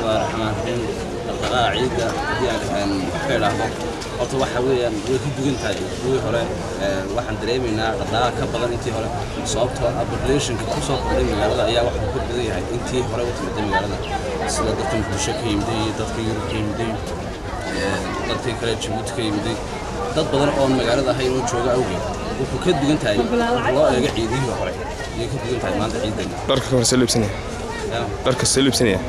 Bismillahi raxmaan raxiim. Dhaqdhaqaaqa ciidda haddii aan ka idhaahdo, horta waxa weeyaan way ku dugan tahay kuwii hore. Waxaan dareemaynaa dhaqdhaqaaq ka badan intii hore, sababtoo ah populationka ku soo kordhay magaalada ayaa waxa uu ka badan yahay intii hore u timiday magaalada, sida dadka Muqdisho ka yimiday, dadka Yurub ka yimiday, dadkii kale Jabuuti ka yimiday, dad badan oo magaalada ahayn oo jooga awgeed. Wuxuu ka dugan tahay marka loo eego ciidihii hore ayay ka dugan tahay maanta ciidan. Dharka ka hor see loo iibsanaya? Dharka see loo iibsanaya?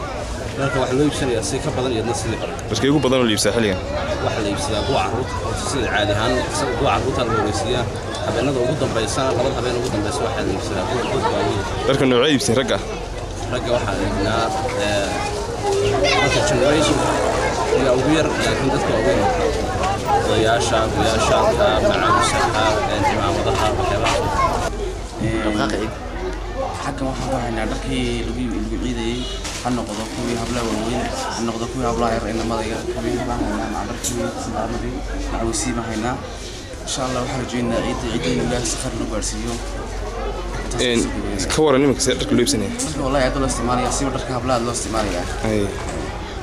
Dharka waxaa loo iibsanayaa si ka badan iyadna sidii hore. Dharkee ugu badan oo la iibsadaa xilligan? Waxaa la iibsadaa kuwa carruurta. Horta sida caadi ahaan kuwa carruurta la horeysiiyaa. Habeenada ugu dambaysana, labada habeen ugu dambaysa, waxaa la iibsadaa kuwa dadka waaweyn. Dharka noocee iibsan ragga? Ragga waxaa iibnaa marka generation ayaa ugu yar, laakiin dadka waaweyn, odayaasha, goyaashaanka, macaawisaha, cimaamadaha, waxyaabahaas. Dhaqdhaqaaqa ciid xaggan waxaan ku haynaa dharkii lagu ciidayey, ha noqdo kuwii hablaha waaweyn, ha noqdo kuwii hablaha yar, inamadayga kuwii baan haynaa, maca dharkii sandaaladii, macawisii baan haynaa. Insha Allah waxaan rajaynaynaa ciidda ciidda inuu Ilaahay si khayr nagu gaarsiiyo. Ka waran iminka see dharka loo iibsanaya? Dharka wallahi aad loo isticmaalaya, siba dharka hablaha aad loo isticmaalaya.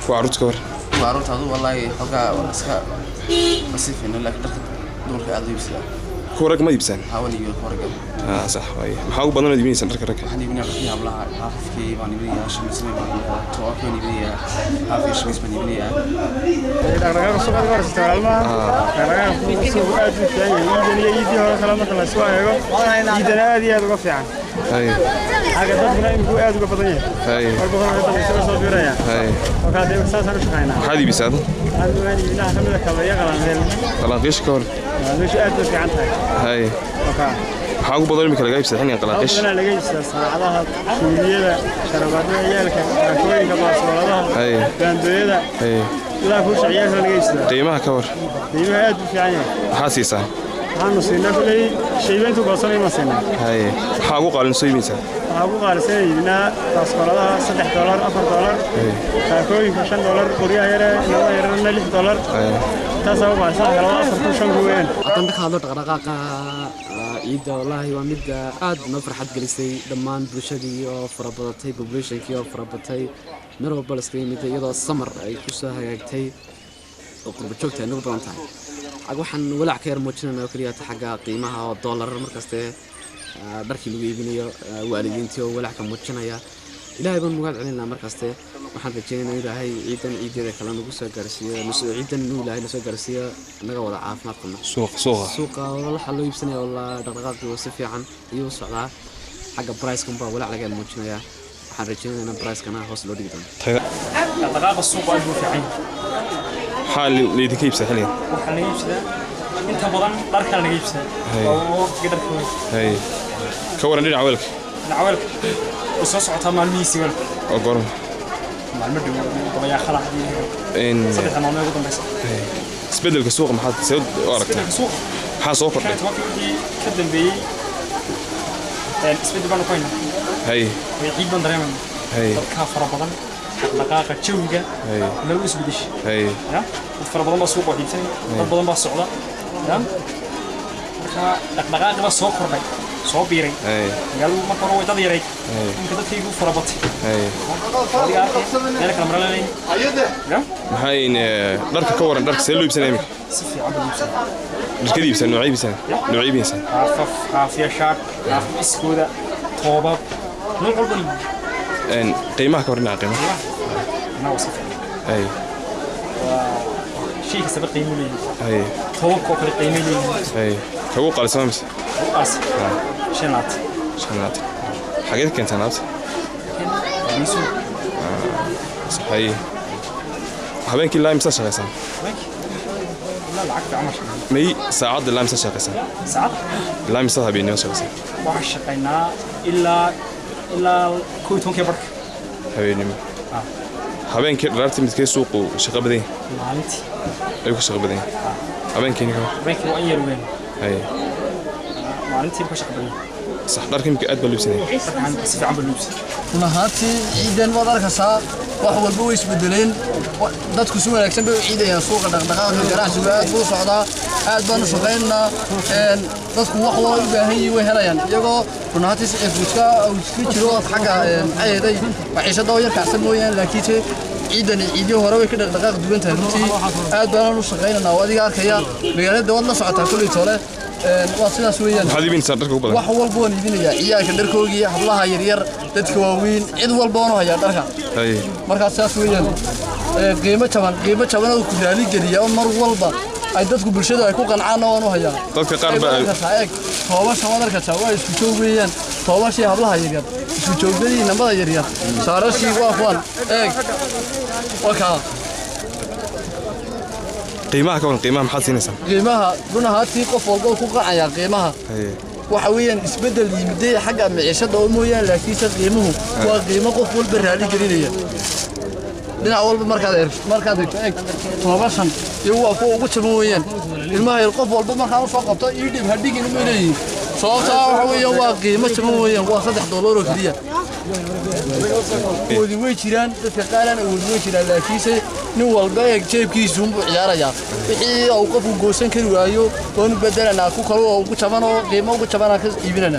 Kuwa carruurta ka war? Kuwa carruurta adu wallahi xoogaa iska ma sii fiicno, laakiin dharka dumarka aad loo iibsadaa. Kuwa rag ma iibsaan? Hawan iyo kuwa ragga. Sax waaye. Maxaa ugu badan oo iibinaysaan dharka ragga? Waxaan iibinayaa dharkii hablaha. Haafafkii baan iibinayaa, shamiismay baan iibinayaa, toobabkii baan iibinayaa, haaf iyo shamiis baan iibinayaa. Dhaqdhaqaaqa suuqa ka horsata walaalmaha, dhaqdhaqaaqa suuqu aad u fiican yahay. Ciidan iyo ciiddii hore kale marka la isku eego, ciidan aad iyo aad uga fiican. Xagga dadkuna iminku aad uga badan yahay, walba hore dadka isaga soo biiraya oo kale dee saasaan u shaqaynaa. Maxaad iibisaa adu? Waxaan iibinaha ka mid a kaba iyo qalanqeel. Qalanqiisha ka hor? Qalanqiishu aad bay fiican tahay. Maxaa ugu badan imika laga iibsada xilligan qalanqiish? Badanaa laga iibsadaa saacadaha, suuliyada, sharabaadada ciyaalka, saakooyinka, baasooladaha, baandooyada, ilaa kuusha ciyaalka laga iibsadaa. Qiimaha ka war? Qiimaha aad buu fiican yahay. Maxaa siisaan? Waxaanu siinaa kuley shayba intuu goosanay ma siinaa. Maxaa ugu qaalin soo iibinaysaa? Waxaa ugu qaalisan iibinaa baaskooladaha $3, $4, saakooyinka $5, qoryaha yare inamada yararna $6. Taasaa ugu qaalisan. Kale waa 4 kun, 5 kun weeyaan. Haddaan ka hadlo dhaqdhaqaaqa ciidda, wallaahi waa mid aad noo farxad gelisay dhammaan bulshadii oo farabadatay, populationkii oo farabatay, meel walba la iskaga yimid, iyadoo samar ay ku soo hagaagtay oo qurba joogta ay nagu badan tahay. Xag waxaan walaac ka yar muujinayna oo keliya xagga qiimaha oo doolar markaste dharkii lagu iibinayo, waalidiintii oo walaac ka muujinaya. Ilaahay baan mugaad celinaa markaste. Waxaan rajaynaynaa in Ilaahay ciidan ciideeda kale nagu soo gaarsiiyo, ciidan inuu Ilaahay nasoo gaarsiiyo naga wada caafimaad qabna. Suuqa waxaa loo iibsanaya walaa dhaqdhaqaaqii si fiican ayuu u socdaa. Xagga price-kan baa walaac laga muujinayaa. Waxaan rajaynaynaa in price-kana hoos loo dhigi doono. Dhaqdhaqaaqa suuqa aad buu fiican yahay. Maxaa laydinka iibsadaa xilligan? Waxaa laga iibsadaa inta badan dharkaa laga iibsadaa. Waa waqtiga dharka wey. Ka waran dhinaca weelka? Dhinaca weelka way soo socotaa maalmihiisii weelka. Oo goorma? Maalmo dhow, dabayaaqada haddii, saddexda maalmood ugu dambeysa. Isbeddelka suuqa maxaad see u aragtaa? Isbeddelka suuqa maxaa soo kordhay? 15-kii wixii ka dambeeyey isbeddel baanu ku haynaa. Way ciid baan dareemayna. Dadkaa fara badan, dhaqdhaqaaqa jawiga lagu isbedeshay. Ya dad fara badan baa suuqa wax iibsanaya, dad badan baa socda. Ya marka dhaqdhaqaaqi baa soo kordhay, soo biiray. Magaaladu marka hore way dad yarayd, imika dadkaygu fara batay. Adiga arkay meel kala maranay ya. Maxay dharka ka waran? Dharka see loo iibsanaya iminka? Si fiican baa loo iibsanaya. Dharkada iibsan, noocay iibsan, noocay iibinaysaa? Haafaf, haafiya, shaar, haafaf iskooda, toobab, nooc walba. Qiimaha ka hor, dhinaca qiimaha? Qiimaha waa si fiican. Shay kastaba qiimo leeyahay. Toobabka oo kale qiimo leeyihiin. Ka ugu qaalisan waa mise? Ugu qaalisan 25. 25. Xageed keentaan alaabta? Liisu. Sax. Habeenkii ilaa imisa shaqaysaan? Habeenkii ilaa lacag fiican ma shaqeynaa. May, saacadda ilaa imisa shaqaysaan? Saacad ilaa imisa habeenimo shaqaysaan? Waxaan shaqaynaa ilaa 11-kii barka habeenimo. Habeenkii dharaartii midkee suuqu shaqo badan yahay? Maalintii. Ayuu ku shaqo badan yahay. Habeenkiina ka? Habeenkii waa in yar weyn. Maalintii ka shaqo badan yahay. Sax. Dharka imika aad baa loo iibsanaya? Dharkan si fiican baa loo iibsanaya. Run ahaantii ciidan waad arkaysaa, wax walba way isbedeleen. Dadku si wanaagsan bay u ciidayaan. Suuqa dhaqdhaqaaqa ganacsigu aad buu u socdaa, aad baanu shaqaynaynaa. Dadku wax waa u baahan yihiin way helayaan, iyagoo run ahaantii sicirku iska uu iska jiro xagga maxay ahayd maciishada oo yar kacsan mooyaane, laakiinse Ciidani ciidii hore way ka dhaqdhaqaaq duwan tahay runtii. Aad baan u shaqaynaynaa oo adiga arkaya magaalada waad la socotaa kulley tole. Waa sidaas weeyaan. Maxaad iibinaysaa dharka ugu badan? Wax walba waan iibinayaa, ciyaalka dharkoogii, hablaha yaryar, dadka waaweyn, cid walba waan u hayaa dharka. Markaas sidaas weeyaan. Qiimo jaban, qiimo jaban oo ku raali geliya oo mar walba ay dadku bulshada ay ku qancaan waan u hayaa. Dadka qaar baa eeg toobasha waad arkaysaa, waa isku joog weeyaan. Toobashii hablaha yaryar, isku joogdadii namada yaryar, saarashii waa kuwan. Eeg waa kaa. Qiimaha ka waran, qiimaha maxaad siinaysaa? Qiimaha run ahaantii qof walba ku qancaya qiimaha. Waxa weeyaan isbeddel yimiday xagga maciishada oo mooyaan, laakiinse qiimuhu waa qiimo qof walba raali gelinaya. Dhinac walba markaad eegto, markaad eegto eeg toobashan iyo waa kuwa ugu jaban weeyaan. Ilmaha yar qof walba markaan usoo qabto ii dhib hadhigin uma leeyihin, sababtaa waxa weeyaan waa qiimo jaban weeyaan, waa $3 oo keliya. Awoodi way jiraan, dadka qaaraan awoodi way jiraan, laakiinse nin walba eeg jeebkiisu unbuu ciyaarayaa. Wixii uu qofku goosan kari waayo waanu bedelanaa ku kale oo ugu jaban oo qiimo ugu jabanaa ka iibinanaa.